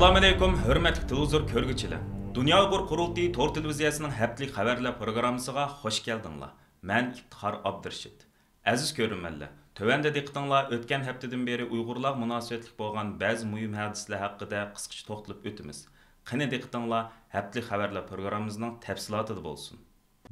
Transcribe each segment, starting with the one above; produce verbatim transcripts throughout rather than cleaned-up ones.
ئەسسالامۇئەلەيكۇم، ھۆرمەتلىك تېلېۋىزور كۆرگۈچىلەر! دۇنيا ئۇيغۇر قۇرۇلتىيى تور تېلېۋىزىيەسىنىڭ ھەپتىلىك خەۋەرلەر پروگراممىسىغا خوش كەلدىڭلار. مەن ئىپتىخار ئابدۇرېشىت. ئەزىز كۆرۈرمەنلەر، تۆۋەندە دىققىتىڭلار ئۆتكەن ھەپتىدىن بېرى ئۇيغۇرلارغا مۇناسىۋەتلىك بولغان بەزى مۇھىم ھادىسىلەر ھەققىدە قىسقىچە توختىلىپ ئۆتىمىز. قېنى، دىققىتىڭلار ھەپتىلىك خەۋەرلەر پروگراممىمىزنىڭ تەپسىلاتىدا بولسۇن.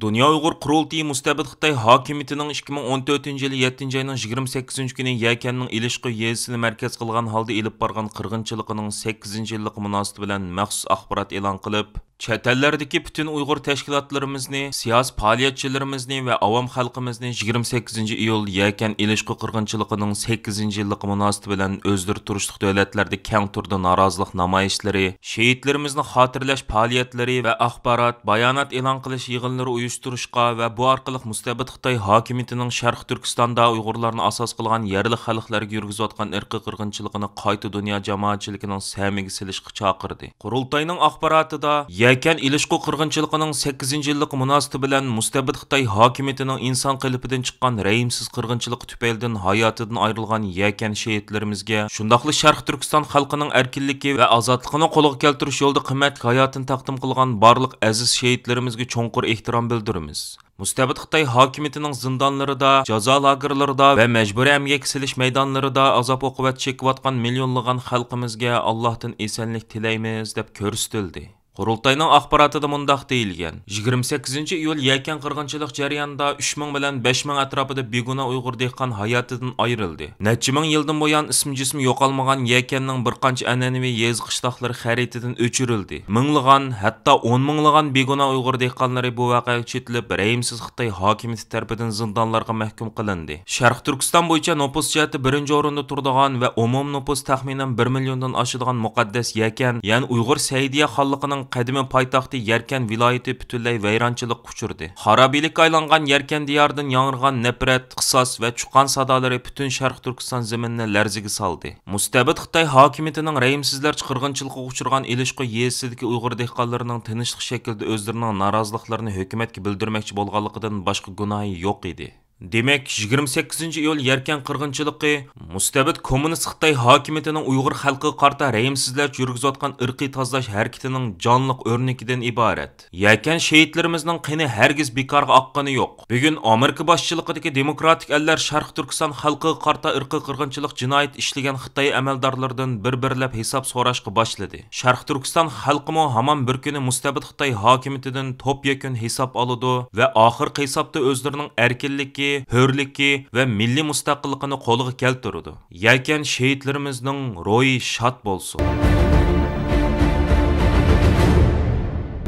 دۇنيا ئۇيغۇر قۇرۇلتىيى مۇستەبىت خىتاي ھاكىمىيىتىنىڭ ئىككى مىڭ ئون تۆتىنچى يىلى يەتتىنچى ئاينىڭ يىگىرمە سەككىزىنچى كۈنى يەكەننىڭ ئىلىشقۇ يېزىسىنى مەركەز قىلغان ھالدا ئېلىپ بارغان قىرغىنچىلىقىنىڭ سەككىزىنچى يىللىقى مۇناسىۋىتى بىلەن مەخسۇس ئاخبارات ئېلان قىلىپ، چەت ئەللەردىكى پۈتۈن ئۇيغۇر تەشكىلاتلىرىمىزنى، سىياسىي پائالىيەتچىلىرىمىزنى ۋە ئاۋام خەلقىمىزنى يىگىرمە سەككىزىنچى ئىيۇل يەكەن ئېلىشقۇ قىرغىنچىلىقىنىڭ سەككىزىنچى يىللىقى مۇناسىۋىتى بىلەن ئۆزلىرى تۇرۇشلۇق دۆلەتلەردە كەڭ تۈردە نارازىلىق نامايىشلىرى، شېھىتلىرىمىزنى خاتىرىلەش پائالىيەتلىرى ۋە ئاخبارات، بايانات ئېلان قىلىش يىغىنلىرى ئۇيۇشتۇرۇشقا ۋە بۇ ئارقىلىق مۇستەبىت خىتاي ھاكىمىيىتىنىڭ شەرقىي تۈركىستاندا ئۇيغۇرلارنى ئاساس قىلغان يەرلىك خەلقلەرگە يۈرگۈزۈۋاتقان ئىرقىي قىرغىنچىلىقىنى قايتا دۇنيا جامائەتچىلىكىنىڭ سەمىگە سېلىشقا چاقىردى. قۇرۇلتاينىڭ ئاخباراتىدا، يەكەن ئېلىشقۇ قىرغىنچىلىقىنىڭ سەككىزىنچى يىللىقى مۇناسىۋىتى بىلەن مۇستەبىت خىتاي ھاكىمىيىتىنىڭ ئىنسان قېلىپىدىن چىققان رەھىمسىز قىرغىنچىلىقى تۈپەيلىدىن ھاياتىدىن ئايرىلغان يەكەن شېھىتلىرىمىزگە، شۇنداقلا شەرقىي تۈركىستان خەلقىنىڭ ئەركىنلىكى ۋە ئازادلىقىنى قولغا كەلتۈرۈش يولىدا قىممەتلىك ھاياتىنى تەقدىم قىلغان بارلىق ئەزىز شېھىتلىرىمىزگە چوڭقۇر ئېھتىرام بىلدۈرىمىز. مۇستەبىت خىتاي ھاكىمىيىتىنىڭ زىندانلىرىدا، جازا لاگېرلىرىدا ۋە مەجبۇرىي ئەمگەككە سېلىش مەيدانلىرىدا ئازاب-ئوقۇبەت چېكىۋاتقان مىليونلىغان خەلقىمىزگە ئاللاھتىن ئېسەنلىك تىلەيمىز، دەپ كۆرسىتىلدى. قۇرۇلتاينىڭ ئاخباراتىدا مۇنداق دېيىلگەن: يىگىرمە سەككىزىنچى ئىيۇل يەكەن قىرغىنچىلىق جەريانىدا ئۈچ مىڭ بىلەن بەش مىڭ ئەتراپىدا بىگۇناھ ئۇيغۇر دېھقان ھاياتىدىن ئايرىلدى. نەچچە مىڭ يىلدىن بۇيان ئىسمى جىسمى يوقالمىغان يەكەننىڭ بىر قانچە ئەنئەنىۋى يېزا قىشلاقلىرى خەرىتىدىن ئۆچۈرۈلدى. مىڭلىغان، ھەتتا ئون مىڭلىغان بىگۇناھ ئۇيغۇر دېھقانلىرى بۇ ۋەقەگە چېتىلىپ، رەھىمسىز خىتاي ھاكىمىيىتى تەرىپىدىن زىندانلارغا مەھكۇم قىلىندى. شەرقىي تۈركىستان بويىچە نوپۇس جەھەتتە بىرىنچى ئورۇندا تۇرىدىغان ۋە ئومۇمىي نوپۇس تەخمىنەن بىر مىليوندىن ئاشىدىغان مۇقەددەس يەكەن، يەنى ئۇيغۇر سەئىدىيە خانلىقىنىڭ قەدىمىي پايتەختى يەركەن ۋىلايىتى پۈتۈنلەي ۋەيرانچىلىققا ئۇچرىدى. خارابىلىككە ئايلانغان يەركەن دىيارىدىن ياڭرىغان نەپرەت، قىساس ۋە چۇقان سادالىرى پۈتۈن شەرقىي تۈركىستان زېمىنىنى لەرزىگە سالدى. مۇستەبىت خىتاي ھاكىمىيىتىنىڭ رەھىمسىزلەرچە قىرغىنچىلىققا ئۇچرىغان ئىلىشقۇ يېزىسىدىكى ئۇيغۇر دېھقانلىرىنىڭ تىنچلىق شەكىلدە ئۆزلىرىنىڭ نارازىلىقلىرىنى ھۆكۈمەتكە بىلدۈرمەكچى بولغانلىقىدىن باشقا گۇناھى يوق ئىدى. دېمەك، يىگىرمە سەككىزىنچى ئىيۇل يەركەن قىرغىنچىلىقى مۇستەبىت كوممۇنىست خىتاي ھاكىمىيىتىنىڭ ئۇيغۇر خەلقىگە قارىتا رەھىمسىزلەرچە يۈرگۈزۈۋاتقان ئىرقىي تازىلاش ھەرىكىتىنىڭ جانلىق ئۆرنىكىدىن ئىبارەت. يەكەن شېھىتلىرىمىزنىڭ قېنى ھەرگىز بىكارغا ئاققىنى يوق. بۈگۈن ئامېرىكا باشچىلىقىدىكى دېموكراتىك ئەللەر شەرقىي تۈركىستان خەلقىگە قارىتا ئىرقىي قىرغىنچىلىق جىنايىتى ئىشلىگەن خىتاي ئەمەلدارلىرىدىن بىر-بىرلەپ ھېساب سوراشقا باشلىدى. شەرقىي تۈركىستان خەلقىمۇ ھامان بىر كۈنى مۇستەبىت خىتاي ھاكىمىيىتىدىن توپ يەكۈن ھېساب ئالىدۇ ۋە ئاخىرقى ھېسابتا ئۆزلىرىنىڭ ئەركىنلىكى، ھۆرلۈكى ۋە مىللىي مۇستەقىللىقىنى قولغا كەلتۈرىدۇ. يەكەن شېھىتلىرىمىزنىڭ روھى شاد بولسۇن!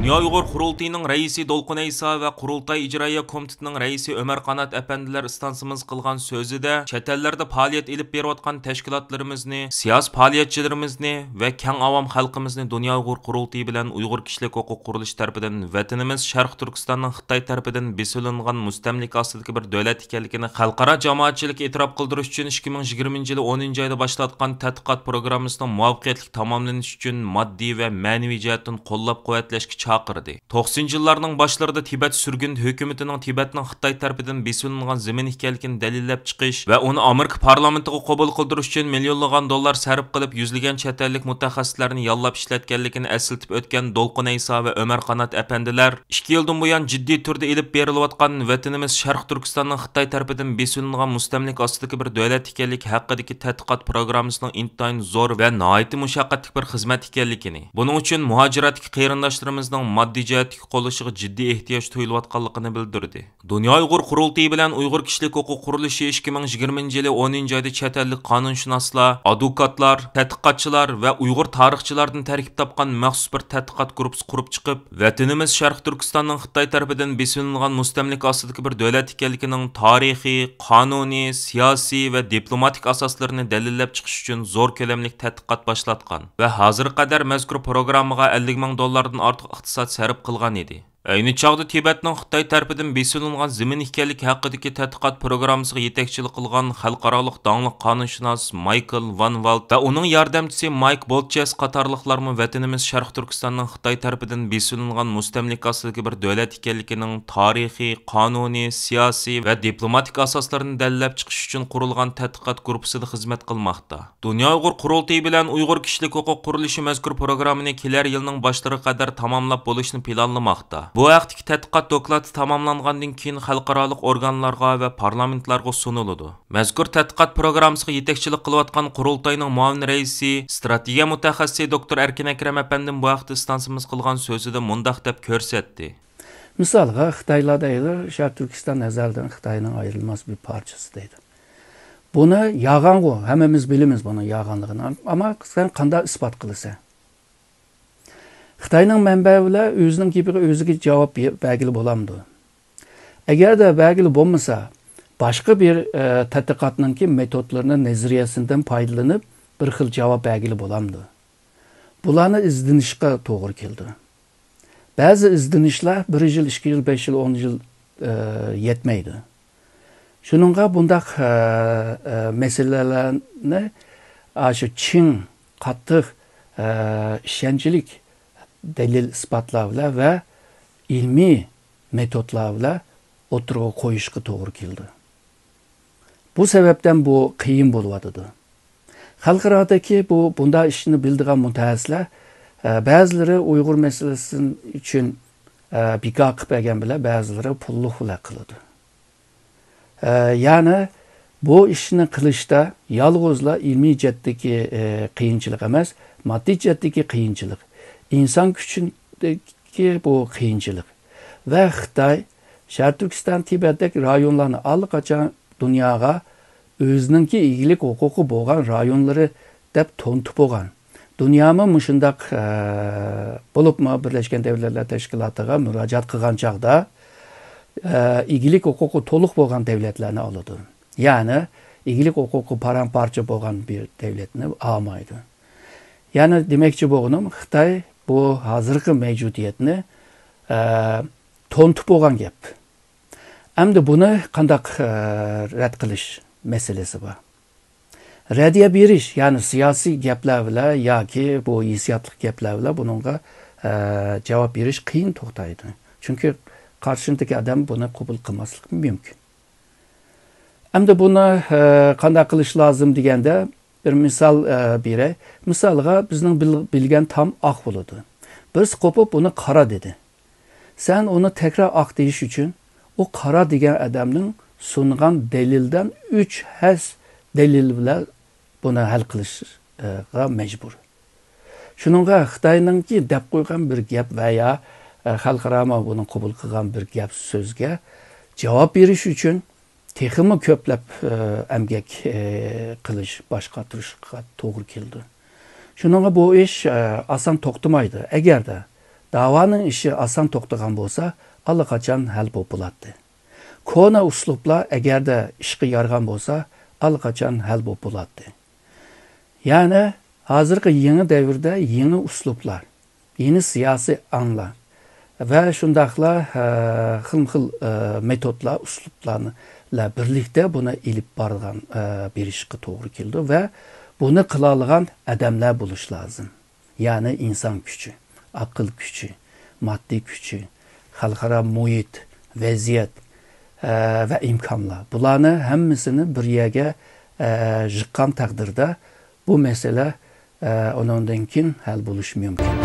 دۇنيا ئۇيغۇر قۇرۇلتىيىنىڭ رەئىسى دولقۇن ئەيسا ۋە قۇرۇلتاي ئىجرائىيە كومىتېتىنىڭ رەئىسى ئۆمەر قانات ئەپەندىلەر ئىستانسىمىز قىلغان سۆزىدە، چەت ئەللەردە پائالىيەت ئېلىپ بېرىۋاتقان تەشكىلاتلىرىمىزنى، سىياسىي پائالىيەتچىلىرىمىزنى ۋە كەڭ ئاۋام خەلقىمىزنى دۇنيا ئۇيغۇر قۇرۇلتىيى بىلەن ئۇيغۇر كىشىلىك ھوقۇق قۇرۇلۇشى تەرىپىدىن ۋەتىنىمىز شەرقىي تۈركىستاننىڭ خىتاي تەرىپىدىن بېسىۋېلىنغان مۇستەملىكە ئاستىدىكى بىر دۆلەت ئىكەنلىكىنى خەلقئارا جامائەتچىلىككە ئېتىراپ قىلدۇرۇش ئۈچۈن ئىككى مىڭ يىگىرمىنچى يىلى ئونىنچى ئايدا باشلاتقان تەتقىقات پروگراممىسىنىڭ مۇۋەپپەقىيەتلىك تاماملىنىشى ئۈچۈن ماددىي ۋە مەنىۋى جەھەتتىن قوللاپ-قۇۋۋەتلەشكە چاقىردى. توقسىنىنچى يىللارنىڭ باشلىرىدا تىبەت سۈرگۈندە ھۆكۈمىتىنىڭ تىبەتنىڭ خىتاي تەرىپىدىن بېسىۋېلىنغان زېمىن ئىكەنلىكىنى دەلىللەپ چىقىش ۋە ئۇنى ئامېرىكا پارلامېنتىغا قوبۇل قىلدۇرۇش ئۈچۈن مىليونلىغان دوللار سەرپ قىلىپ، يۈزلىگەن چەت ئەللىك مۇتەخەسسىسلەرنى ياللاپ ئىشلەتكەنلىكىنى ئەسلىتىپ ئۆتكەن دولقۇن ئەيسا ۋە ئۆمەر قانات ئەپەندىلەر، ئىككى يىلدىن بۇيان جىددىي تۈردە ئېلىپ بېرىلىۋاتقان ۋەتىنىمىز شەرقىي تۈركىستاننىڭ خىتاي تەرىپىدىن بېسىۋېلىنغان مۇستەملىكە ئاستىدىكى بىر دۆلەت ئىكەنلىكى ھەققىدىكى تەتقىقات پروگراممىسىنىڭ ئىنتايىن زور ۋە ناھايىتى مۇشەققەتلىك بىر خىزمەت ئىكەنلىكىنى، بۇنىڭ ئۈچۈن مۇھاجىرەتتىكى قېرىنداشلىرىمىزنىڭ ماددىي جەھەتتىكى قوللىشىغا جىددىي ئېھتىياج تۇيۇلۇۋاتقانلىقىنى بىلدۈردى. دۇنيا ئۇيغۇر قۇرۇلتىيى بىلەن ئۇيغۇر كىشىلىك ھوقۇق قۇرۇلۇشى ئىككى مىڭ يىگىرمىنچى يىلى ئونىنچى ئايدا چەت ئەللىك قانۇنشۇناسلار، ئادۋوكاتلار، تەتقىقاتچىلار ۋە ئۇيغۇر تارىخچىلاردىن تەركىب تاپقان مەخسۇس بىر تەتقىقات گۇرۇپپىسى قۇرۇپ چىقىپ، ۋەتىنىمىز شەرقىي تۈركىستاننىڭ خىتاي تەرىپىدىن بېسىۋېلىنغان مۇستەملىكە ئاستىدىكى بىر دۆلەت ئىكەنلىكىنىڭ تارىخىي، قانۇنىي، سىياسىي ۋە دىپلوماتىك ئاساسلىرىنى دەلىللەپ چىقىش ئۈچۈن زور كۆلەملىك تەتقىقات باشلاتقان ۋە ھازىرغا قەدەر مەزكۇر پروگراممىغا ئەللىك مىڭ دوللاردىن ئارتۇق ئىقتىساد سەرپ قىلغان ئىدى. ئەينى چاغدا تىبەتنىڭ خىتاي تەرىپىدىن بېسىۋېلىنغان زېمىن ئىكەنلىكى ھەققىدىكى تەتقىقات پروگراممىسىغا يېتەكچىلىك قىلغان خەلقئارالىق داڭلىق قانۇنشۇناس مايكل ۋان ۋالت ۋە ئۇنىڭ ياردەمچىسى مايك بولتچېس قاتارلىقلارمۇ ۋەتىنىمىز شەرقىي تۈركىستاننىڭ خىتاي تەرىپىدىن بېسىۋېلىنغان مۇستەملىكە ئاستىدىكى بىر دۆلەت ئىكەنلىكىنىڭ تارىخىي، قانۇنىي، سىياسىي ۋە دىپلوماتىك ئاساسلىرىنى دەلىللەپ چىقىش ئۈچۈن قۇرۇلغان تەتقىقات گۇرۇپپىسىدا خىزمەت قىلماقتا. دۇنيا ئۇيغۇر قۇرۇلتىيى بىلەن ئۇيغۇر كىشىلىك ھوقۇق قۇرۇلۇشى مەزكۇر پروگراممىنى كېلەر يىلنىڭ باشلىرىغا قەدەر تاماملاپ بولۇشنى پىلانلىماقتا. بۇ ھەقتىكى تەتقىقات دوكلاتى تاماملانغاندىن كېيىن خەلقئارالىق ئورگانلارغا ۋە پارلامېنتلارغا سۇنۇلىدۇ. مەزكۇر تەتقىقات پروگراممىسىغا يېتەكچىلىك قىلىۋاتقان قۇرۇلتاينىڭ مۇئاۋىن رەئىسى، ئىستراتېگىيە مۇتەخەسسىسى دوكتور ئەركىن ئەكرەم ئەپەندىمۇ بۇ ھەقتە ئىستانسىمىز قىلغان سۆزىدە مۇنداق دەپ كۆرسەتتى. مىسالغا، خىتايلار دەيدۇ، شەرقىي تۈركىستان ئەزەلدىن خىتاينىڭ ئايرىلماس بىر پارچىسى دەيدۇ. بۇنى يالغانغۇ، ھەممىمىز بىلىمىز بۇنىڭ يالغانلىقىنى. ئەمما سەن قانداق ئىسپات قىلىسەن؟ خىتاينىڭ مەنبەسى بىلەن ئۆزىنىڭ گېپىگە ئۆزىگە جاۋاب بە-، بەرگىلى بولامدۇ؟ ئەگەردە بەرگىلى بولمىسا، باشقا بىر، ئە، تەتقىقاتنىڭكى مېتودلىرىنى، نەزەرىيەسىدىن پايدىلىنىپ، بىر خىل جاۋاب بەرگىلى بولامدۇ؟ بۇلارنى ئىزدىنىشقا توغرا كېلىدۇ. بەزى ئىزدىنىشلەر بىر يىل، ئىككى يىل، بەش يىل، ئون يىل، ئە، يەتمەيدۇ. شۇنىڭغا بۇنداق، ئە، ئە، مەسىلىلەرنى ئاشۇ چىڭ، قاتتىق، ئە، ئىشەنچلىك دەلىل-ئىسپاتلار بىلەن ۋە ئىلمىي مېتودلار بىلەن ئوتتۇرىغا قويۇشقا توغرا كېلىدۇ. بۇ سەۋەبتىن بۇ قىيىن بولۇۋاتىدۇ. خەلقئارادىكى بۇ، بۇنداق ئىشنى بىلىدىغان مۇتەخەسسىسلەر، ئە، بەزىلىرى ئۇيغۇر مەسىلىسى ئۈچۈن، ئە، بىكار قىلىپ بەرگەن بىلەن، بەزىلىرى پۇللۇق بىلەن قىلىدۇ. ئە، يەنى بۇ ئىشنى قىلىشتا يالغۇزلا ئىلمىي جەھەتتىكى، ئە، قىيىنچىلىق ئەمەس، ماددىي جەھەتتىكى قىيىنچىلىق، ئىنسان كۈچىدىكى بۇ قىيىنچىلىق ۋە خىتاي، شەرقىي تۈركىستان، تىبەتتەك رايونلارنى ئاللىقاچان دۇنياغا ئۆزىنىڭكى ئىگىلىك ھوقۇقى بولغان رايونلىرى دەپ تونۇتۇپ بولغان. دۇنيامۇ مۇشۇنداق، ئە، بولۇپمۇ بىرلەشكەن دۆلەتلەر تەشكىلاتىغا مۇراجىئەت قىلغان چاغدا، ئە، ئىگىلىك ھوقۇقى تولۇق بولغان دۆلەتلەرنى ئالىدۇ. يەنى ئىگىلىك ھوقۇقى پاراڭ-پارچە بولغان بىر دۆلەتنى ئالمايدۇ. يەنى دېمەكچى بولغىنىم، خىتاي بۇ ھازىرقى مەۋجۇدىيەتنى، ئە، تونۇتۇپ بولغان گەپ. ئەمدى بۇنى قانداق، ئە، رەت قىلىش مەسىلىسى بار. رەددىيە بېرىش، يەنى سىياسىي گەپلەر بىلەن ياكى بۇ ھېسسىياتلىق گەپلەر بىلەن بۇنىڭغا، ئە، جاۋاب بېرىش قىيىن توختايدۇ. چۈنكى قارشىدىكى ئادەم بۇنى قوبۇل قىلماسلىقى مۇمكىن. ئەمدى بۇنى، ئە، قانداق قىلىش لازىم دېگەندە، بىر مىسال، ئە، بېرەي. مىسالغا، بىزنىڭ بىل-، بىلگەن تام ئاق بولىدۇ. بىرسى قوپۇپ، بۇنى قارا دېدى. سەن ئۇنى تەكرار ئاق دېيىش ئۈچۈن، ئۇ قارا دېگەن ئادەمنىڭ سۇنغان دەلىلدىن ئۈچ ھەس دەلىل بىلەن بۇنى ھەل قىلىشقا مەجبۇر. شۇنىڭغا خىتاينىڭكى دەپ قويغان بىر گەپ ۋە يا، ئە، خەلقئارامۇ بۇنى قوبۇل قىلغان بىر گەپ سۆزگە جاۋاب بېرىش ئۈچۈن تېخىمۇ كۆپلەپ، ئە، ئەمگەك، ئە، قىلىش، باش قاتۇرۇشقا توغرا كېلىدۇ. شۇنىڭغا بۇ ئىش، ئە، ئاسان توختىمايدۇ. ئەگەردە داۋانىڭ ئىشى ئاسان توختىغان بولسا، ئاللىقاچان ھەل بولۇپ بولاتتى. كونا ئۇسلۇبلار ئەگەردە ئىشقا يارىغان بولسا، ئاللىقاچان ھەل بولۇپ بولاتتى. يەنى ھازىرقى يېڭى دەۋردە يېڭى ئۇسلۇبلار، يېڭى سىياسىي ئاڭلار ۋە شۇنداقلا، ھە، خىلمۇ خىل، ئە، مېتودلار، ئۇسلۇبلار بىلەن بىرلىكتە بۇنى ئېلىپ بارغان، ئە، بېرىشقا توغرا كېلىدۇ ۋە بۇنى قىلالىغان ئادەملەر بولۇش لازىم. يەنى ئىنسان كۈچى، ئەقىل كۈچى، ماددىي كۈچى، خەلقئارا مۇھىت، ۋەزىيەت، ئە، ۋە ئىمكانلار. بۇلارنى ھەممىسىنى بىر يەرگە، ئە، يىغقان تەقدىردە بۇ مەسىلە، ئە، ئۇنىڭدىن كېيىن ھەل بولۇشى مۇمكىن.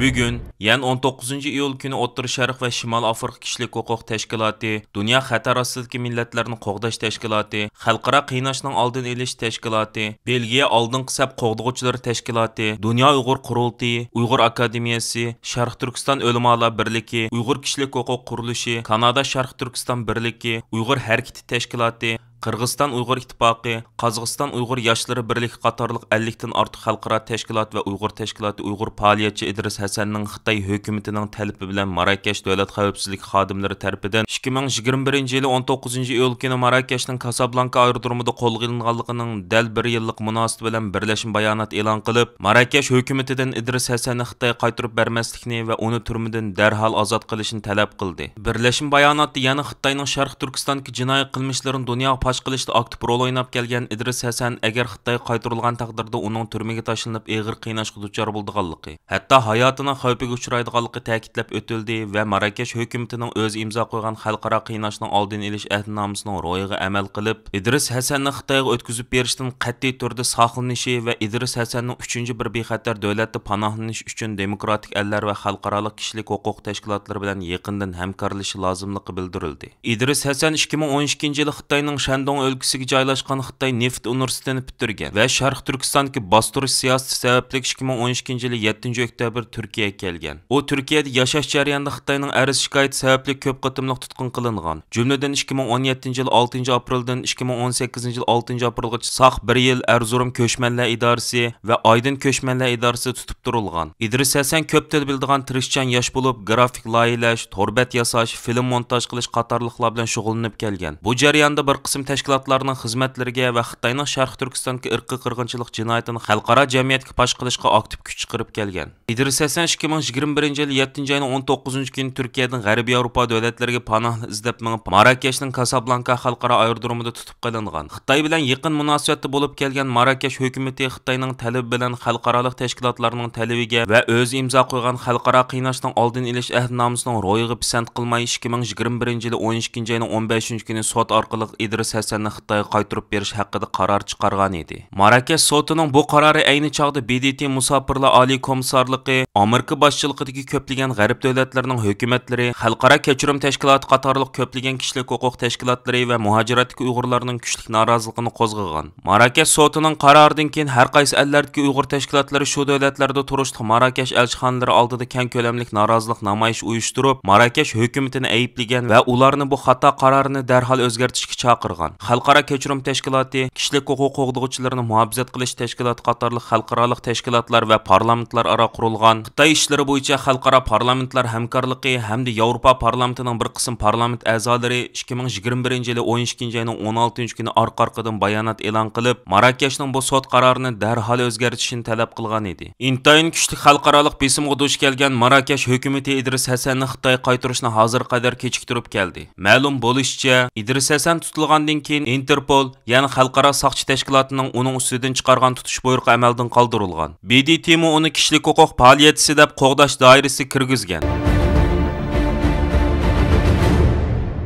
بۈگۈن، يەنى ئون توققۇزىنچى ئىيۇل كۈنى ئوتتۇرا شەرق ۋە شىمالىي ئافرىقا كىشىلىك ھوقۇق تەشكىلاتى، دۇنيا خەتەر ئاستىدىكى مىللەتلەرنى قوغداش تەشكىلاتى، خەلقئارا قىيناشنىڭ ئالدىنى ئېلىش تەشكىلاتى، بېلگىيە ئالدىنقى سەپ قوغدىغۇچىلىرى تەشكىلاتى، دۇنيا ئۇيغۇر قۇرۇلتىيى، ئۇيغۇر ئاكادېمىيەسى، شەرقىي تۈركىستان ئۆلىمالار بىرلىكى، ئۇيغۇر كىشىلىك ھوقۇق قۇرۇلۇشى، كانادا شەرقىي تۈركىستان بىرلىكى، ئۇيغۇر ھەرىكىتى تەشكىلاتى، قىرغىزىستان ئۇيغۇر ئىتتىپاقى، قازاقىستان ئۇيغۇر ياشلىرى بىرلىكى قاتارلىق ئەللىكتىن ئارتۇق خەلقئارا تەشكىلات ۋە ئۇيغۇر تەشكىلاتى ئۇيغۇر پائالىيەتچى ئىدرىس ھەسەننىڭ خىتاي ھۆكۈمىتىنىڭ تەلىپى بىلەن ماراكەش دۆلەت خەۋپسىزلىك خادىملىرى تەرىپىدىن ئىككى مىڭ يىگىرمە بىرىنچى يىلى ئون توققۇزىنچى ئىيۇل كۈنى ماراكەشنىڭ كاسابلانكا ئايرودرومىدا قولغا ئېلىنغانلىقىنىڭ دەل بىر يىللىق مۇناسىۋىتى بىلەن بىرلەشمە بايانات ئېلان قىلىپ، ماراكەش ھۆكۈمىتىدىن ئىدرىس ھەسەننى خىتايغا قايتۇرۇپ بەرمەسلىكنى ۋە ئۇنى تۈرمىدىن دەرھال ئازاد قىلىشنى تەلەپ قىلدى. بىرلەشمە باياناتتا يەنە خىتاينىڭ شەرقىي تۈركىستاندىكى جىنايى قىلمىشلىرىنى دۇنياغا پاش قىلىشتا ئاكتىپ رول ئويناپ كەلگەن ئىدرىس ھەسەن ئەگەر خىتايغا قايتۇرۇلغان تەقدىردە ئۇنىڭ تۈرمىگە تاشلىنىپ ئېغىر قىيناشقا دۇچار بولىدىغانلىقى، ھەتتا ھاياتىنىڭ خەۋپىگە ئۇچرايدىغانلىقى تەكىتلەپ ئۆتۈلدى ۋە ماراكەش ھۆكۈمىتىنىڭ ئۆزى ئىمزا قويغان خەلقئارا قىيناشنىڭ ئالدىنى ئېلىش ئەھدىنامىسىنىڭ روھىغا ئەمەل قىلىپ، ئىدرىس ھەسەننى خىتايغا ئۆتكۈزۈپ بېرىشتىن قەتئىي تۈردە ساقلىنىشى ۋە ئىدرىس ھەسەننىڭ ئۈچىنچى بىر بىخەتەر دۆلەتتە پاناھلىنىش ئۈچۈن دېموكراتىك ئەللەر ۋە خەلقئارالىق كىشىلىك ھوقۇق تەشكىلاتلىرى بىلەن يېقىندىن ھەمكارلىشىشى لازىملىقى بىلدۈرۈلدى. ئىدرىس ھەسەن ئىككى مىڭ ئون ئىككىنچى يىلى خىتاينىڭ شەندۇڭ ئۆلكىسىگە جايلاشقان خىتاي نېفىت ئۇنىۋېرسىتېتىنى پۈتتۈرگەن ۋە شەرقىي تۈركىستاندىكى باستۇرۇش سىياسىتى سەۋەبلىك ئىككى مىڭ ئون ئىككىنچى يىلى يەتتىنچى ئۆكتەبىر تۈركىيەگە كەلگەن. ئۇ تۈركىيەدە ياشاش جەريانىدا خىتاينىڭ ئەرز-شىكايىتى سەۋەبلىك كۆپ قېتىملىق تۇتقۇن قىلىنغان. جۈملىدىن ئىككى مىڭ ئون يەتتىنچى يىل ئالتىنچى ئاپرېلدىن ئىككى مىڭ ئون سەككىزىنچى يىل ئالتىنچى ئاپرېلغىچە ساق بىر يىل ئەرزۇرۇم كۆچمەنلەر ئىدارىسى ۋە ئايدىن كۆچمەنلەر ئىدارىسىدا تۇتۇپ تۇرۇلغان. ئىدرىس ھەسەن كۆپ تىل بىلىدىغان تىرىشچان ياش بولۇپ، گرافىك لايىھەلەش، تور بەت ياساش، فىلىم مونتاژ قىلىش قاتارلىقلار بىلەن شۇغۇللىنىپ كەلگەن. بۇ جەرياندا بىر قىسىم تەشكىلاتلارنىڭ خىزمەتلىرىگە ۋە خىتاينىڭ شەرقىي تۈركىستاندىكى ئىرقىي قىرغىنچىلىق جىنايىتىنى خەلقئارا جەمئىيەتكە پاش قىلىشقا ئاكتىپ كۈچ چىقىرىپ كەلگەن. ئىدرىس ھەسەن ئىككى مىڭ يىگىرمە بىرىنچى يىل يەتتىنچى ئاينىڭ ئون توققۇزىنچى كۈنى تۈركىيەدىن غەربىي ياۋروپا دۆلەتلىرىگە پاناھ ئىزدەپ مېڭىپ، ماراكەشنىڭ كاسابلانكا خەلقئارا ئايرودرومىدا تۇتۇپ قىلىنغان. خىتاي بىلەن يېقىن مۇناسىۋەتتە بولۇپ كەلگەن ماراكەش ھۆكۈمىتى خىتاينىڭ تەلىپى بىلەن خەلقئارالىق تەشكىلاتلارنىڭ تەلىپىگە ۋە ئۆزى ئىمزا قويغان خەلقئارا قىيناشنىڭ ئالدىنى ئېلىش ئەھدىنامىسىنىڭ روھىغا پىسەنت قىلماي، ئىككى مىڭ يىگىرمە بىرىنچى يىلى ئون ئىككىنچى ئاينىڭ ئون بەشىنچى كۈنى سوت ئارقىلىق ئىدرىس ھەسەننى خىتايغا قايتۇرۇپ بېرىش ھەققىدە قارار چىقارغان ئىدى. ماراكەش سوتىنىڭ بۇ قارارى ئەينى چاغدا ب د ت مۇساپىرلار ئالىي كومىسسارلىقى، ئامېرىكا باشچىلىقىدىكى كۆپلىگەن غەرب دۆلەتلىرىنىڭ ھۆكۈمەتلىرى، خەلقئارا كەچۈرۈم تەشكىلاتى قاتارلىق كۆپلىگەن كىشىلىك ھوقۇق تەشكىلاتلىرى ۋە مۇھاجىرەتتىكى ئۇيغۇرلارنىڭ كۈچلۈك نارازىلىقىنى قوزغىغان. ماراكەش سوتىنىڭ قارارىدىن كېيىن ھەر قايسى ئەللەردىكى ئۇيغۇر تەشكىلاتلىرى شۇ دۆلەتلەردە تۇرۇشلۇق ماراكەش ئەلچىخانىلىرى ئالدىدا كەڭ كۆلەملىك نارازىلىق نامايىشى ئۇيۇشتۇرۇپ، ماراكەش ھۆكۈمىتىنى ئەيىبلىگەن ۋە ئۇلارنى بۇ خاتا قارارنى دەرھال ئۆزگەرتىشكە چاقىرغان. خەلقئارا كەچۈرۈم تەشكىلاتى، كىشىلىك ھوقۇق قوغدىغۇچىلىرىنى مۇھاپىزەت قىلىش تەشكىلاتى قاتارلىق خەلقئارالىق تەشكىلاتلار ۋە پارلامېنتلار ئارا قۇرۇلغان خىتاي ئىشلىرى بويىچە خەلقئارا پارلامېنتلار ھەمكارلىقى ھەمدە ياۋروپا پارلامېنتىنىڭ بىر قىسىم پارلامېنت ئەزالىرى ئىككى مىڭ يىگىرمە بىرىنچى يىلى ئون ئىككىنچى ئاينىڭ ئون ئالتىنچى كۈنى ئارقا-ئارقىدىن بايانات ئېلان قىلىپ، ماراكەشنىڭ بۇ سوت قارارىنى دەرھال ئۆزگەرتىشىنى تەلەپ قىلغان ئىدى. ئىنتايىن كۈچلۈك خەلقئارالىق بېسىمغا دۇچ كەلگەن ماراكەش ھۆكۈمىتى ئىدرىس ھەسەننى خىتايغا قايتۇرۇشنى ھازىرغا قەدەر كېچىكتۈرۈپ كەلدى. مەلۇم بولۇشىچە، ئىدرىس ھەسەن تۇتۇلغاندىن كېيىن ئىنتېرپول، يەنى خەلقئارا ساقچى تەشكىلاتىنىڭ ئۇنىڭ ئۈستىدىن چىقارغان تۇتۇش بۇيرۇقى ئەمەلدىن قالدۇرۇلغان. ب د ت مۇ ئۇنى كىشىلىك ھوقۇق پائالىيەتچىسى دەپ قوغداش دائىرىسىگە كىرگۈزگەن.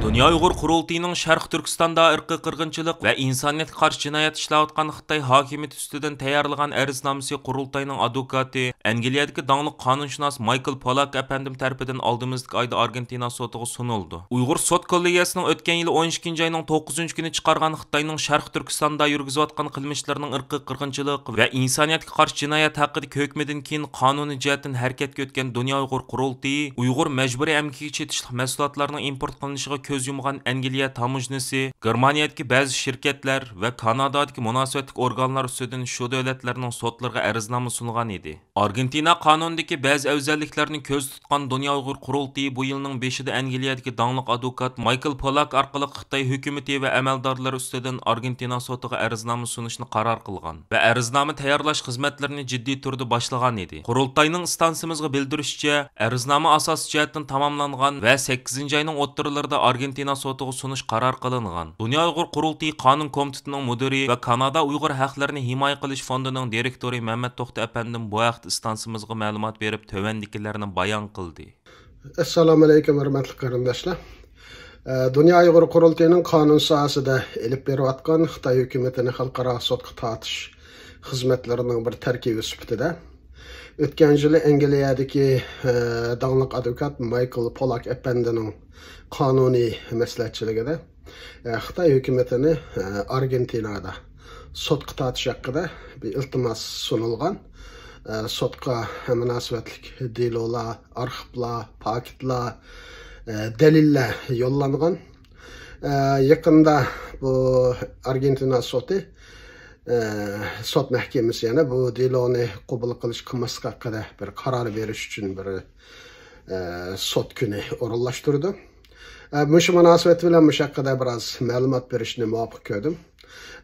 دۇنيا ئۇيغۇر قۇرۇلتىيىنىڭ شەرقىي تۈركىستاندا ئىرقىي قىرغىنچىلىق ۋە ئىنسانىيەتكە قارشى جىنايەت ئىشلەۋاتقان خىتاي ھاكىمىيىتى ئۈستىدىن تەييارلىغان ئەرزنامىسى قۇرۇلتاينىڭ ئادۋوكاتى، ئەنگلىيەدىكى داڭلىق قانۇنشۇناس مايكل پولاك ئەپەندىم تەرىپىدىن ئالدىمىزدىكى ئايدا ئارگېنتىنا سوتىغا سۇنۇلدى. ئۇيغۇر سوت كوللېگىيەسىنىڭ ئۆتكەن يىلى ئون ئىككىنچى ئاينىڭ توققۇزىنچى كۈنى چىقارغان خىتاينىڭ شەرقىي تۈركىستاندا يۈرگۈزۈۋاتقان قىلمىشلىرىنىڭ ئىرقىي قىرغىنچىلىق ۋە ئىنسانىيەتكە قارشى جىنايەت ھەققىدىكى ھۆكمىدىن كېيىن قانۇنىي جەھەتتىن ھەرىكەتكە ئۆتكەن دۇنيا ئۇيغۇر قۇرۇلتىيى ئۇيغۇر مەجبۇرىي ئەمگىكىگە چېتىشلىق مەھسۇلاتلارنىڭ ئىمپورت قىلىنىشىغا كۆز يۇمغان ئەنگلىيە تاموژنىسى، گېرمانىيەدىكى بەزى شىركەتلەر ۋە كانادادىكى مۇناسىۋەتلىك ئورگانلار ئۈستىدىن شۇ دۆلەتلەرنىڭ سوتلىرىغا ئەرزنامە سۇنغان ئىدى. ئارگېنتىنا قانۇنىدىكى بەزى ئەۋزەللىكلەرنى كۆزدە تۇتقان دۇنيا ئۇيغۇر قۇرۇلتىيى بۇ يىلنىڭ بېشىدا ئەنگلىيەدىكى داڭلىق ئادۋوكات مايكل پولاك ئارقىلىق خىتاي ھۆكۈمىتى ۋە ئەمەلدارلىرى ئۈستىدىن ئارگېنتىنا سوتىغا ئەرزنامە سۇنۇشنى قارار قىلغان ۋە ئەرزنامە تەييارلاش خىزمەتلىرىنى جىددىي تۈردە باشلىغان ئىدى. قۇرۇلتاينىڭ ئىستانسىمىزغا بىلدۈرۈشىچە، ئەرزنامە ئاساسىي جەھەتتىن تاماملانغان ۋە سەككىزىنچى ئاينىڭ ئوتتۇرىلىرىدا ئارگېنتىنا سوتىغا سۇنۇش قارار قىلىنغان. دۇنيا ئۇيغۇر قۇرۇلتىيى قانۇن كومىتېتىنىڭ مۇدىرى ۋە كانادا ئۇيغۇر ھەقلىرىنى ھىمايە قىلىش فوندىنىڭ دىرېكتورى مەمەت توختى ئەپەندىم بۇ ھەقتە ئىستانسىمىزغا مەلۇمات بېرىپ، تۆۋەندىكىلەرنى بايان قىلدى. ئەسسالامۇئەلەيكۇم، ھۆرمەتلىك قېرىنداشلار. ئە، دۇنيا ئۇيغۇر قۇرۇلتىيىنىڭ قانۇن ساھەسىدە ئېلىپ بېرىۋاتقان خىتاي ھۆكۈمىتىنى خەلقئارا سوتقا تارتىش خىزمەتلىرىنىڭ بىر تەركىبى سۈپىتىدە، ئۆتكەن يىلى ئەنگلىيەدىكى، ئە، داڭلىق ئادۋوكات مايكل پولاك ئەپەندىنىڭ قانۇنىي مەسلىھەتچىلىكىدە، ئە، خىتاي ھۆكۈمىتىنى، ئە، ئارگېنتىنادا سوتقا تارتىش ھەققىدە بىر ئىلتىماس سۇنۇلغان. ئە، سوتقا مۇناسىۋەتلىك دېلولار، ئارخىپلار، پاكىتلار، ئە، دەلىللەر يوللانغان. ئە، يېقىندا بۇ ئارگېنتىنا سوتى، ئە، سوت مەھكىمىسى يەنە بۇ دېلونى قوبۇل قىلىش قىلماسلىق ھەققىدە بىر قارار بېرىش ئۈچۈن بىر، ئە، سوت كۈنى ئورۇنلاشتۇرىدۇ. ئە، مۇشۇ مۇناسىۋەت بىلەن مۇشۇ ھەققىدە بىراز مەلۇمات بېرىشنى مۇۋاپىق كۆردۈم.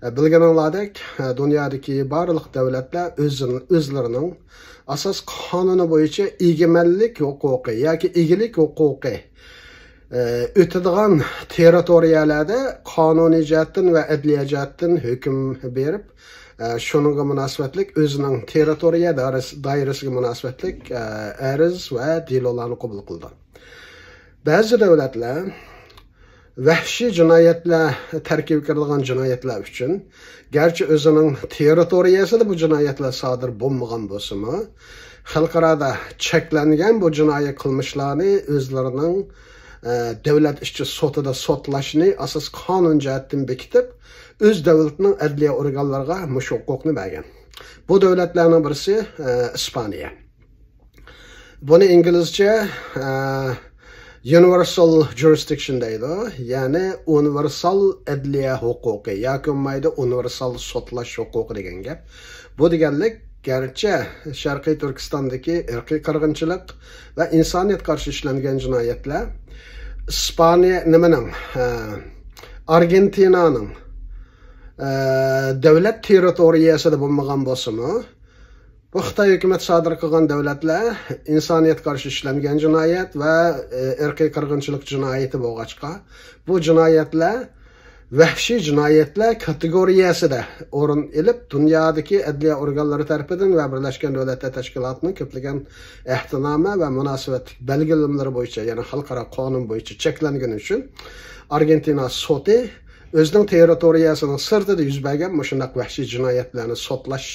ئە، بىلگىنىڭلاردەك، ئە، دۇنيادىكى بارلىق دۆلەتلەر ئۆزىنىڭ، ئۆزلىرىنىڭ ئاساس قانۇنى بويىچە ئىگىمەنلىك ھوقۇقى ياكى ئىگىلىك ھوقۇقى، ئە، ئۆتىدىغان تېررىتورىيەلەردە قانۇنىي جەھەتتىن ۋە ئەدلىيە جەھەتتىن ھۆكۈم بېرىپ، ئە، شۇنىڭغا مۇناسىۋەتلىك ئۆزىنىڭ تېررىتورىيە دائىرىسى، دائىرىسىگە مۇناسىۋەتلىك، ئە، ئەرز ۋە دېلولارنى قوبۇل قىلىدۇ. بەزى دۆلەتلەر ۋەھشىي جىنايەتلەر تەركىبىگە كىرىدىغان جىنايەتلەر ئۈچۈن، گەرچە ئۆزىنىڭ تېررىتورىيەسىدە بۇ جىنايەتلەر سادىر بولمىغان بولسىمۇ، خەلقئارادا چەكلەنگەن بۇ جىنايى قىلمىشلارنى ئۆزلىرىنىڭ، ئە، دۆلەت ئىچى سوتىدا سوتلاشنى ئاساس قانۇن جەھەتتىن بېكىتىپ، ئۆز دۆلىتىنىڭ ئەدلىيە ئورگانلىرىغا مۇشۇ ھوقۇقنى بەرگەن. بۇ دۆلەتلەرنىڭ بىرسى، ئە، ئىسپانىيە. بۇنى ئىنگلىزچە، ئە، يۇنىۋېرسال جۇرىسدىكشن دەيدۇ. يەنى ئۇنىۋېرسال ئەدلىيە ھوقۇقى ياكى بولمايدۇ ئۇنىۋېرسال سوتلاش ھوقۇقى دېگەن گەپ. بۇ دېگەنلىك، گەرچە شەرقىي تۈركىستاندىكى ئىرقىي قىرغىنچىلىق ۋە ئىنسانىيەتكە قارشى ئىشلەنگەن جىنايەتلەر ئىسپانىيە نېمىنىڭ، ئە، ئارگېنتىنانىڭ، ئە، دۆلەت تېررىتورىيەسىدە بولمىغان بولسىمۇ، بۇ خىتاي ھۆكۈمەت سادىر قىلغان دۆلەتلەر ئىنسانىيەتكە قارشى ئىشلەنگەن جىنايەت ۋە، ئى، ئىرقىي قىرغىنچىلىق جىنايىتى بولغاچقا، بۇ جىنايەتلەر ۋەھشىي جىنايەتلەر كاتېگورىيەسىدە ئورۇن ئېلىپ، دۇنيادىكى ئەدلىيە ئورگانلىرى تەرىپىدىن ۋە بىرلەشكەن دۆلەتلەر تەشكىلاتىنىڭ كۆپلىگەن ئەھدىنامە ۋە مۇناسىۋەتلىك بەلگىلىمىلىرى بويىچە، يەنى خەلقئارا قانۇن بويىچە چەكلەنگىنى ئۈچۈن، ئارگېنتىنا سوتى ئۆزىنىڭ تېررىتورىيەسىنىڭ سىرتىدا يۈز بەرگەن مۇشۇنداق ۋەھشىي جىنايەتلەرنى سوتلاش،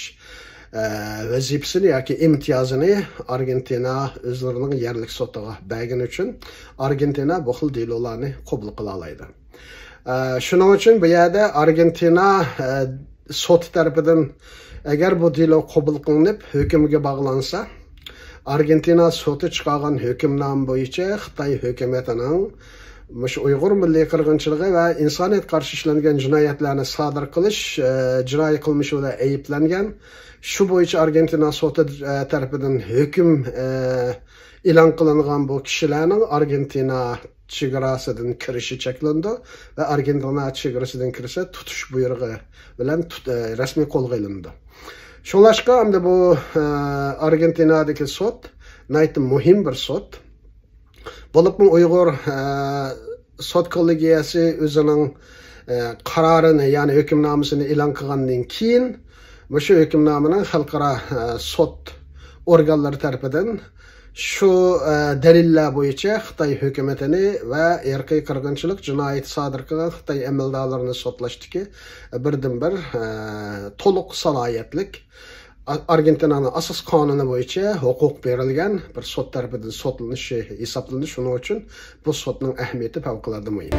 ئە، ۋەزىپىسىنى ياكى ئىمتىيازىنى ئارگېنتىنا ئۆزلىرىنىڭ يەرلىك سوتىغا بەرگىنى ئۈچۈن، ئارگېنتىنا بۇ خىل دېلولارنى قوبۇل قىلالايدۇ. ئە، شۇنىڭ ئۈچۈن بۇ يەردە ئارگېنتىنا، ئە، سوتى تەرىپىدىن، ئەگەر بۇ دېلو قوبۇل قىلىنىپ، ھۆكۈمگە باغلانسا، ئارگېنتىنا سوتى چىقارغان ھۆكۈمنامە بويىچە خىتاي ھۆكۈمىتىنىڭ مۇشۇ ئۇيغۇر مىللىي قىرغىنچىلىقى ۋە ئىنسانىيەتكە قارشى ئىشلەنگەن جىنايەتلەرنى سادىر قىلىش، ئە، جىنايى قىلمىشى بىلەن ئەيىبلەنگەن، شۇ بويىچە ئارگېنتىنا سوتى، ئە، تەرىپىدىن ھۆكۈم، ئە، ئېلان قىلىنغان بۇ كىشىلەرنىڭ ئارگېنتىنا چېگراسىدىن كىرىشى چەكلىنىدۇ ۋە ئارگېنتىنا چېگرىسىدىن كىرسە، تۇتۇش بۇيرۇغى بىلەن تۇت-، ئە، رەسمىي قولغا ئېلىنىدۇ. شۇڭلاشقا ئەمدى بۇ، ئە، ئارگېنتىنادىكى سوت ناھايىتى مۇھىم بىر سوت. بولۇپمۇ ئۇيغۇر، ئە، سوت كوللېگىيەسى ئۆزىنىڭ، ئە، قارارىنى، يەنى ھۆكۈمنامىسىنى ئېلان قىلغاندىن كېيىن، مۇشۇ ھۆكۈمنامىنىڭ خەلقئارا، ئە، سوت ئورگانلىرى تەرىپىدىن شۇ، ئە، دەلىللەر بويىچە خىتاي ھۆكۈمىتىنى ۋە ئىرقىي قىرغىنچىلىق جىنايىتى سادىر قىلغان خىتاي ئەمەلدارلىرىنى سوتلاشتىكى بىردىنبىر، ئە، تولۇق سالاھىيەتلىك، ئا-، ئارگېنتىنانىڭ ئاساسىي قانۇنى بويىچە ھوقۇق بېرىلگەن بىر سوت تەرىپىدىن سوتلىنىشى ھېسابلىنىدۇ. شۇنىڭ ئۈچۈن بۇ سوتنىڭ ئەھمىيىتى پەۋقۇلئاددە مۇھىم.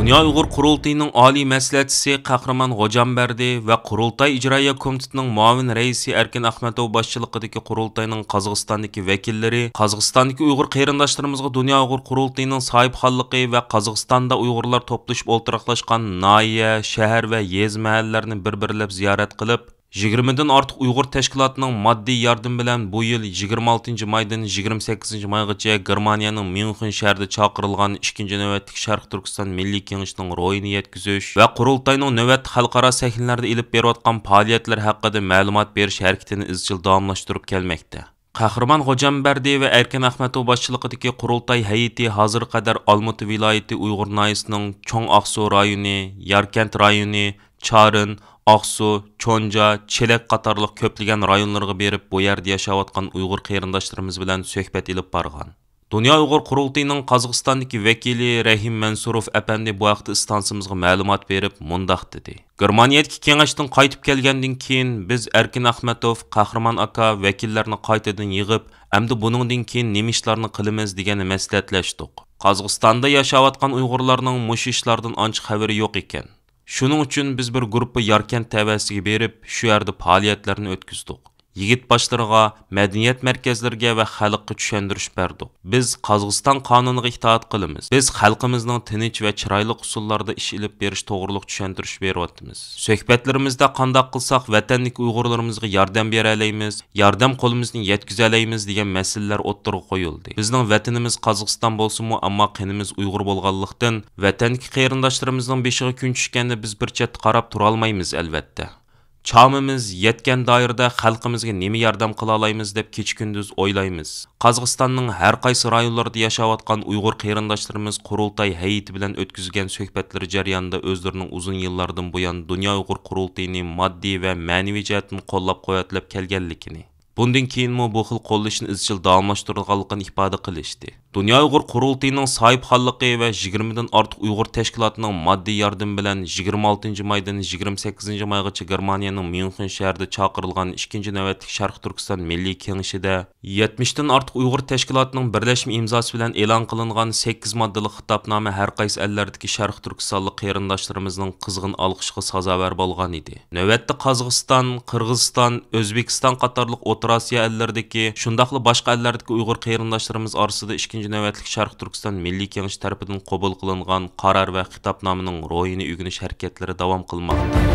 دۇنيا ئۇيغۇر قۇرۇلتىيىنىڭ ئالىي مەسلىھەتچىسى قەھرىمان غوجامبەردى ۋە قۇرۇلتاي ئىجرائىيە كومىتېتىنىڭ مۇئاۋىن رەئىسى ئەركىن ئەخمەتوۋ باشچىلىقىدىكى قۇرۇلتاينىڭ قازاقىستاندىكى ۋەكىللىرى قازاقىستاندىكى ئۇيغۇر قېرىنداشلىرىمىزغا دۇنيا ئۇيغۇر قۇرۇلتىيىنىڭ ساھىبخانلىقى ۋە قازاقىستاندا ئۇيغۇرلار توپلىشىپ ئولتۇراقلاشقان ناھىيە، شەھەر ۋە يېزا، مەھەللىلەرنى بىر-بىرلەپ زىيارەت قىلىپ، يىگىرمىدىن ئارتۇق ئۇيغۇر تەشكىلاتىنىڭ ماددىي ياردىمى بىلەن بۇ يىل يىگىرمە ئالتىنچى مايدىن يىگىرمە سەككىزىنچى مايغىچە گېرمانىيەنىڭ ميۇنخېن شەھىرىدە چاقىرىلغان ئىككىنچى نۆۋەتلىك شەرقىي تۈركىستان مىللىي كېڭىشىنىڭ روھىنى يەتكۈزۈش ۋە قۇرۇلتاينىڭ نۆۋەتتە خەلقئارا سەھنىلەردە ئېلىپ بېرىۋاتقان پائالىيەتلىرى ھەققىدە مەلۇمات بېرىش ھەرىكىتىنى ئىزچىل داۋاملاشتۇرۇپ كەلمەكتە. قەھرىمان غوجامبەردى ۋە ئەركىن ئەخمەتوۋ باشچىلىقىدىكى قۇرۇلتاي ھەيئىتى ھازىرغا قەدەر ئالمۇتا ۋىلايىتى ئۇيغۇر ناھىيەسىنىڭ چوڭ ئاقسۇ رايونى، ياركەنت رايونى، چارىن، ئاقسۇ، چونجا، چېلەك قاتارلىق كۆپلىگەن رايونلىرىغا بېرىپ، بۇ يەردە ياشاۋاتقان ئۇيغۇر قېرىنداشلىرىمىز بىلەن سۆھبەت ئېلىپ بارغان. دۇنيا ئۇيغۇر قۇرۇلتىيىنىڭ قازاقىستاندىكى ۋەكىلى رەھىم مەنسۇروف ئەپەندى بۇ ھەقتە ئىستانسىمىزغا مەلۇمات بېرىپ، مۇنداق دېدى. گېرمانىيەدىكى كېڭەشتىن قايتىپ كەلگەندىن كېيىن، بىز ئەركىن ئەخمەتوف، قەھرىمان ئاكا، ۋەكىللەرنى قايتىدىن يىغىپ، ئەمدى بۇنىڭدىن كېيىن نېمە ئىشلارنى قىلىمىز دېگەننى مەسلىھەتلەشتۇق. قازاقىستاندا ياشاۋاتقان ئۇيغۇرلارنىڭ مۇشۇ ئىشلاردىن ئانچە خەۋىرى يوق ئىكەن. شۇنىڭ ئۈچۈن بىز بىر گۇرۇپپا ياركەنت تەۋەسىگە بېرىپ، شۇ يەردە پائالىيەتلەرنى ئۆتكۈزدۇق. يىگىت باشلىرىغا، مەدەنىيەت مەركەزلىرىگە ۋە خەلققە چۈشەندۈرۈش بەردۇق. بىز قازاقىستان قانۇنىغا ئىتائەت قىلىمىز. بىز خەلقىمىزنىڭ تىنچ ۋە چىرايلىق ئۇسۇللاردا ئىش ئېلىپ بېرىش توغرۇلۇق چۈشەندۈرۈش بېرىۋاتىمىز. سۆھبەتلىرىمىزدە قانداق قىلساق ۋەتەندىكى ئۇيغۇرلىرىمىزغا ياردەم بېرەلەيمىز، ياردەم قولىمىزنى يەتكۈزەلەيمىز دېگەن مەسىلىلەر ئوتتۇرىغا قويۇلدى. بىزنىڭ ۋەتىنىمىز قازاقىستان بولسىمۇ، ئەمما قېنىمىز ئۇيغۇر بولغانلىقتىن، ۋەتەندىكى قېرىنداشلىرىمىزنىڭ بېشىغا كۈن چۈشكەندە بىز بىر چەتتە قاراپ تۇرالمايمىز، ئەلۋەتتە. چامىمىز يەتكەن دائىرىدە خەلقىمىزگە نېمە ياردەم قىلالايمىز دەپ كېچە-كۈندۈز ئويلايمىز. قازاقىستاننىڭ ھەر قايسى رايونلىرىدا ياشاۋاتقان ئۇيغۇر قېرىنداشلىرىمىز قۇرۇلتاي ھەيئىتى بىلەن ئۆتكۈزگەن سۆھبەتلىرى جەريانىدا ئۆزلىرىنىڭ ئۇزۇن يىللاردىن بۇيان دۇنيا ئۇيغۇر قۇرۇلتىيىنى ماددىي ۋە مەنىۋى جەھەتتىن قوللاپ-قۇۋۋەتلەپ كەلگەنلىكىنى، بۇندىن كېيىنمۇ بۇ خىل قوللىشىشنى ئىزچىل داۋاملاشتۇرىدىغانلىقىنى ئىپادە قىلىشتى. دۇنيا ئۇيغۇر قۇرۇلتىيىنىڭ ساھىبخانلىقى ۋە يىگىرمىدىن ئارتۇق ئۇيغۇر تەشكىلاتىنىڭ ماددىي ياردىمى بىلەن يىگىرمە ئالتىنچى مايدىن يىگىرمە سەككىزىنچى مايغىچە گېرمانىيەنىڭ ميۇنخېن شەھىرىدە چاقىرىلغان ئىككىنچى نۆۋەتلىك شەرقىي تۈركىستان مىللىي كېڭىشىدە يەتمىشتىن ئارتۇق ئۇيغۇر تەشكىلاتىنىڭ بىرلەشمە ئىمزاسى بىلەن ئېلان قىلىنغان سەككىز ماددىلىق خىتابنامە ھەر قايسى ئەللەردىكى شەرقىي تۈركىستانلىق قېرىنداشلىرىمىزنىڭ قىزغىن ئالقىشىغا سازاۋەر بولغان ئىدى. نۆۋەتتە قازاقىستان، قىرغىزىستان، ئۆزبېكىستان قاتارلىق ئوتتۇرا ئاسىيا ئەللىرىدىكى، شۇنداقلا باشقا ئەللەردىكى ئۇيغۇر قېرىنداشلىرىمىز ئارىسىدا ئىككىنچى نۆۋەتلىك شەرقىي تۈركىستان مىللىي كېڭىشى تەرىپىدىن قوبۇل قىلىنغان قارار ۋە خىتابنامىنىڭ روھىنى ئۆگىنىش ھەرىكەتلىرى داۋام قىلماقتا.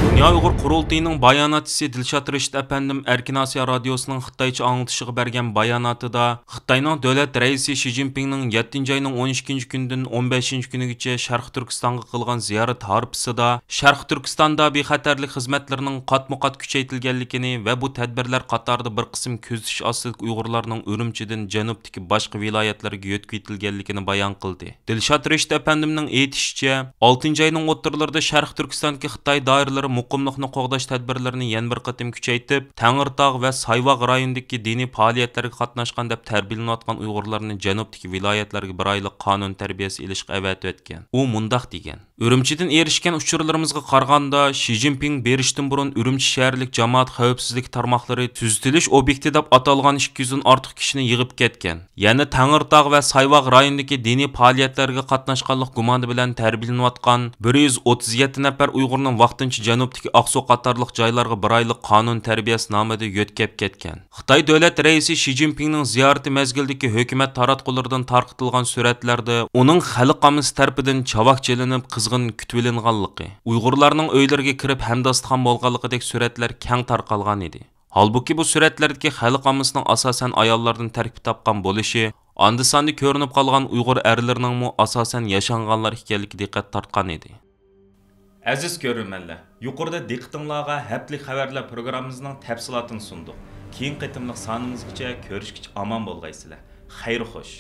دۇنيا ئۇيغۇر قۇرۇلتىيىنىڭ باياناتچىسى دىلشات رېشىت ئەپەندىم ئەركىن ئاسىيا رادىيوسىنىڭ خىتايچە ئاڭلىتىشىغا بەرگەن باياناتىدا، خىتاينىڭ دۆلەت رەئىسى شى جىنپىڭنىڭ يەتتىنچى ئاينىڭ ئون ئىككىنچى كۈنىدىن ئون بەشىنچى كۈنىگىچە شەرقىي تۈركىستانغا قىلغان زىيارەت ھارپىسىدا، شەرقىي تۈركىستاندا بىخەتەرلىك خىزمەتلىرىنىڭ قاتمۇ قات كۈچەيتىلگەنلىكىنى ۋە بۇ تەدبىرلەر قاتارىدا بىر قىسىم كۆزىتىش ئاستىدىكى ئۇيغۇرلارنىڭ ئۈرۈمچىدىن جەنۇبتىكى باشقا ۋىلايەتلەرگە يۆتكىۋېتىلگەنلىكىنى بايان قىلدى. دىلشات رېشىت ئەپەندىمنىڭ ئېيتىشىچە، ئالتىنچى ئاينىڭ ئوتتۇرىلىرىدا شەرقىي تۈركىستاندىكى خىتاي دائىرىلىرى مۇقىملىقنى قوغداش تەدبىرلىرىنى يەنە بىر قېتىم كۈچەيتىپ، تەڭرىتاغ ۋە سايۋاغ رايونىدىكى دىنىي پائالىيەتلەرگە قاتناشقان دەپ تەربىيەلىنىۋاتقان ئۇيغۇرلارنى جەنۇبتىكى ۋىلايەتلەرگە بىر ئايلىق قانۇن تەربىيەسى ئېلىشقا ئەۋەتىۋەتكەن. ئۇ مۇنداق دېگەن: ئۈرۈمچىدىن ئېرىشكەن ئۇچۇرلىرىمىزغا قارىغاندا، شى جىنپىڭ بېرىشتىن بۇرۇن ئۈرۈمچى شەھەرلىك جامائەت خەۋپسىزلىكى تارماقلىرى تۈزىتىلىش ئوبيېكتى دەپ ئاتالغان ئىككى يۈزدىن ئارتۇق كىشىنى يىغىپ كەتكەن. يەنە تەڭرىتاغ ۋە سايۋاغ رايونىدىكى دىنىي پائالىيەتلەرگە قاتناشقانلىق گۇمانى بىلەن تەربىيەلىنىۋاتقان بىر يۈز ئوتتۇز يەتتە نەپەر ئۇيغۇرنى ۋاقتىنچە جەنۇبتىكى ئاقسۇ قاتارلىق جايلارغا بىر ئايلىق قانۇن تەربىيەسى نامىدا يۆتكەپ كەتكەن. خىتاي دۆلەت رەئىسى شى جىنپىڭنىڭ زىيارىتى مەزگىلىدىكى ھۆكۈمەت تاراتقۇلىرىدىن تارقىتىلغان سۈرەتلەردە ئۇنىڭ خەلق ئاممىسى تەرىپىدىن چاۋاك چېلىنىپ، قىزغىن كۈتۈۋېلىنغانلىقى، ئۇيغۇرلارنىڭ ئۆيلىرىگە كىرىپ ھەمداستىخان بولغانلىقىدەك سۈرەتلەر كەڭ تارقالغان ئىدى. ھالبۇكى، بۇ سۈرەتلەردىكى خەلق ئاممىسىنىڭ ئاساسەن ئاياللاردىن تەركىب تاپقان بولۇشى، ئاندا-ساندا كۆرۈنۈپ قالغان ئۇيغۇر ئەرلىرىنىڭمۇ ئاساسەن ياشانغانلار ئىكەنلىكى دىققەت تارتقان ئىدى. ئەزىز كۆرۈرمەنلەر، يۇقىرىدا دىققىتىڭلارغا ھەپتىلىك خەۋەرلەر پروگراممىمىزنىڭ تەپسىلاتىنى سۇندۇق. كېيىنكى قېتىملىق سانىمىزغىچە كۆرۈشكىچە ئامان بولغايسىلەر. خەير خوش.